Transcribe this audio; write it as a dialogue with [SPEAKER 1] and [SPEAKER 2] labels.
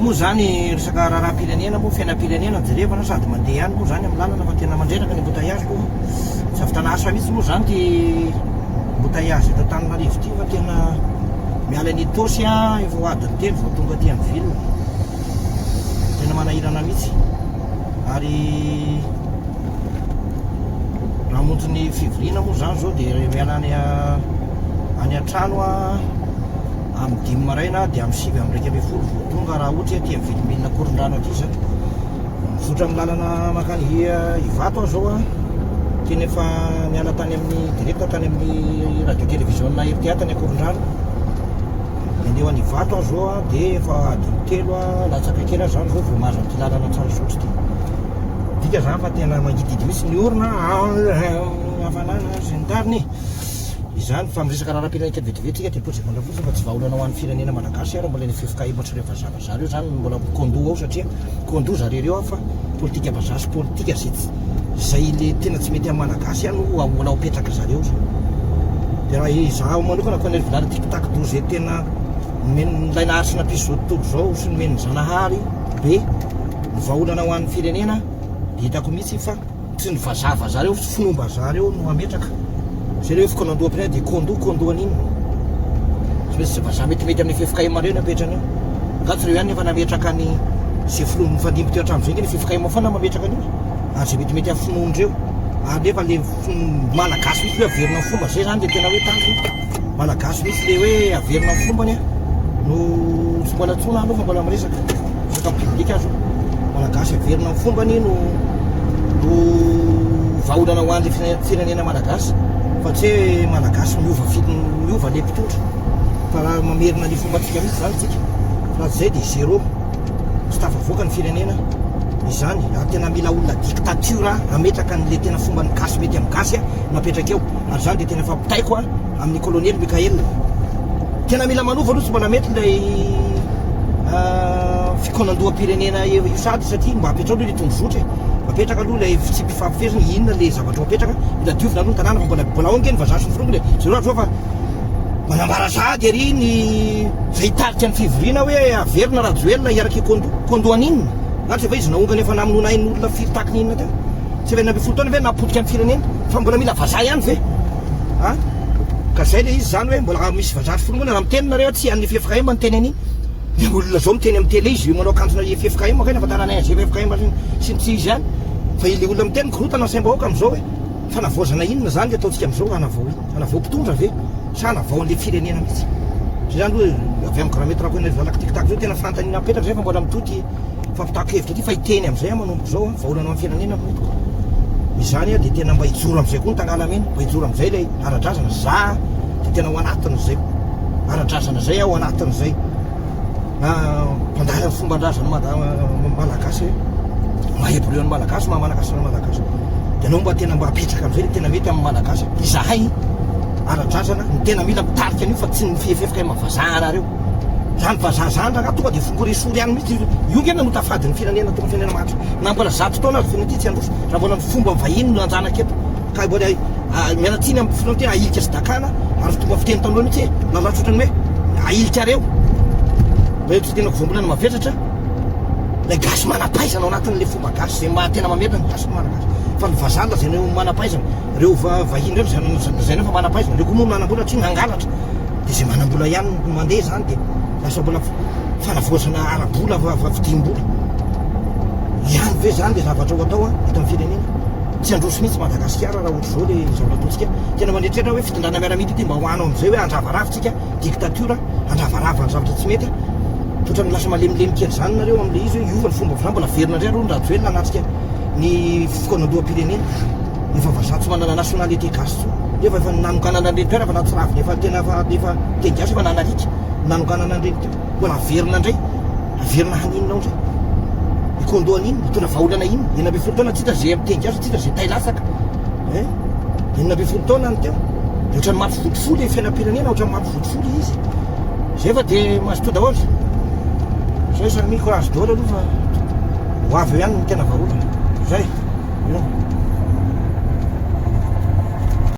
[SPEAKER 1] moa zany resaka raharaham-pirenena moa, fiainam-pirenena jerevana sady mandeha ihany moa zany amin'ny lalana fa tena mandreraka ny embouteillage koa. Tsy ahavitana asa mihitsy moa zany ty embouteillage eto Antananarivo ity fa tena miala any Itaosy a, efa ho adiny telo vao tonga aty amin'ny ville. Tena manahirana mihitsy. Ary raha hamonjy ny fivoriana moa zany zao dia miala any any an-trano a. Amin'ny dimy maraina dia amin'ny 11:11 vao tonga raha ohatra hoe aty amin'ny Vilombilona Ankorondrano aty za. Mizotra amin'ny lalana mankany Ivato aho zao a. Tena efa niala tany amin'ny direct tany amin'ny radio télévision RTA tany Ankorondrano. Dia andeha ho any Ivato aho zao a, dia efa adiny telo a, latsaka kely aho zany zao vao mahazo an'ity lalana Tsarasotry ity. Midika zany fa tena mangidihidy mihitsy ny orona, hafanana sy ny tariny e. Izany fa miresaka raharaham-pirenena kely vetivety tsika dia potsy-bola fotsiny fa tsy vahaolana ho an'ny firenena malagasy ary mbola ny ffkm sy ireo vazaha vazaha ireo izany no mbola mikondo ao satria kondo zareo ireo fa politika vazaha sy politika izay tsy izay le tena tsy mety amin'ny malagasy ihany no mbola ao apetraka zareo zany dia raha izaho manokana colonel Vilala tic tac do izay tena nomen'ilay nahary sy nampisy izao tontolo izao sy nomen'ny Zanahary be ny vahaolana ho an'ny firenena dia hitako mihitsy fa Tsy ny vazaha vazaha reo fa finoam-bazaha reo no ametraka. Zay le hoe fikaonandoham-pirenena dia kondo, kondo an'inona? Tsy maintsy vazaha metimety amin'ny ffkm reo no apetrany eo. Nga tsy reo ihany nefa nametraka ny ze filoha nifandimby teo hatramin'izay nge ny ffkm foana mametraka an'io e. Ary ze metimety amin'ny finoan-dreo. Ary nefa le malagasy mihitsy hoe averina amin'ny fomba zay zany le tena hoe tanjona. Malagasy mihitsy le hoe averina amin'ny fombany a no tsy mbola antsoina aloha fa mbola miresaka. Resaka public aho zao. Malagasy averina amin'ny fombany no no vahaolana ho an'le firenena malagasy fa tsy hoe malagasy miova miova le mpitondra fa raha mamerina le fombantsika mihitsy zany tsika raha tsy zay dia zéro tsy tafavoaka ny firenena izany ary tena mila olona dictature hametraka an'le tena fomban'ny gasy mety amin'ny gasy no apetraka eo ary zany dia tena efa ampitaiko amin'ny colonel Mickaël tena mila manova aloha tsy mbola mety ilay fikaonandoham-pirenena io sady satria mba apetrao aloha ilay tondrozotra e apetraka aloha ilay fitsipi-fampifehezana inona ilay zavatra ho apetraka mila diovina aloha ny tanàna fa mbola mbola ao ange ny vazaha sy ny forongony e jereo raha fa manambara sahady ery ny izay hitarika ny fivoriana hoe averina Rajoelina hiaraka hikondo kondo an'inona na tsy efa izy naongana efa namonoana ain'olona firy taky ny inona teo tsy efa 16 taona ve napotika ny firenena fa mbola mila vazaha ihany ve a ka zay le izy zany hoe mbola misy vazaha sy forongony raha miteny nareo tsy an'ny ffkm ny teny an'iny Ny olona zao miteny amin'ny télé izy manao akanjona ffkm kay nafantaranay azy ffkm sy ny tsy izy ihany fa ilay olona miteny mikorotana ny saim-bahoaka amin'izao hoe fanavaozana inona zany le ataontsika amin'izao hanavao inona hanavao mpitondra ve sa hanavao an'le firenena mihitsy zay zany aloha avy amin'ny grand maître Rakotonarivo Zanaky Tic Tac zao tena fanontaniana mipetraka zay fa mbola mitohy ty fampitako hevitra ty fa hiteny amin'izay aho manomboka izao vahaolana ho an'ny firenena no entiko izany aho dia tena mba hijoro amin'izay koa ny tangalamena mba hijoro amin'izay ilay ara-drazana za dia tena ao anatin'izay ara-drazana zay ao anatin'izay mpandala ny fomban-drazana malagasy hoe maha hebreo ny malagasy maha malagasy ny malagasy dia anao mba tena mba apetraka amin'izay le tena mety amin'ny malagasy izahay ara-drazana ny tena mila mitarika an'io fa tsy ny fefefka vazaha anareo zany vazaha zany rangaha tonga dia fongory esory any mihitsy io nge nanota fady ny firenena tonga firenena mahantra na mbola zato taona aza firenena ity tsy handroso raha mbola ny fomba vahiny no hanjanaka eto Ka mbola miala tsiny amin'ny filoha tena ahilika sy dakana ary fomba fiteny taloha mihitsy hoe lalao tsotra ny hoe ahilikareo. Mba tsy tenako voambolana mavesatra ilay gasy manam-pahaizana ao anatin'ilay fomba gasy izay maha tena mamerina ny gasy malagasy. Fa ny vazaha lazaina ho manam-pahaizana, ireo vahiny ireo lazaina fa manam-pahaizana, ireo koa moa manam-bola tsy nangalatra. Dia izay manam-bola ihany no mandeha izany dia lasa mbola fanavaozana ara-bola vidim-bola. Ihany ve izany ilay zavatra ho atao eto amin'ny firenena? Tsy handroso mihitsy Madagasikara raha ohatr'izao le zavatra ataontsika. Tena mandretreritra hoe fitondrana miaramila ity mba ho anao amin'izay hoe handravarava tsika, dictature, handravarava ny zavatra tsy mety. Ohatran'ny lasa malemilemy kely izany nareo amin'ilay izy hoe hiova ny fomba fitondrana, mbola averina indray aloha ny Rajoelina hanatrika ny fikaonandoham-pirenena. Efa vazaha tsy manana nationalité gasy intsony. Nefa efa nanokanana an'ireny toerana efa nahatsiravina efa tena efa efa teny gasy efa nanariaka nanokanana an'ireny teo. Mbola averina indray. Averina haninona ao indray? Hikondo an'inona? Hitondra vahaolana inona? 16 taona tsy hita izay miteny gasy, tsy hita izay tay latsaka. Eh? 16 taona ny teo. Dia ohatran'ny mampivoty fo ilay fiainam-pirenena, ohatran'ny mampivoty fo ilay izy. Izay fa dia mazotoa daholo. Izay samy courage daholo aloha fa ho avy eo ihany ny tena vahaolana. Izay. Io.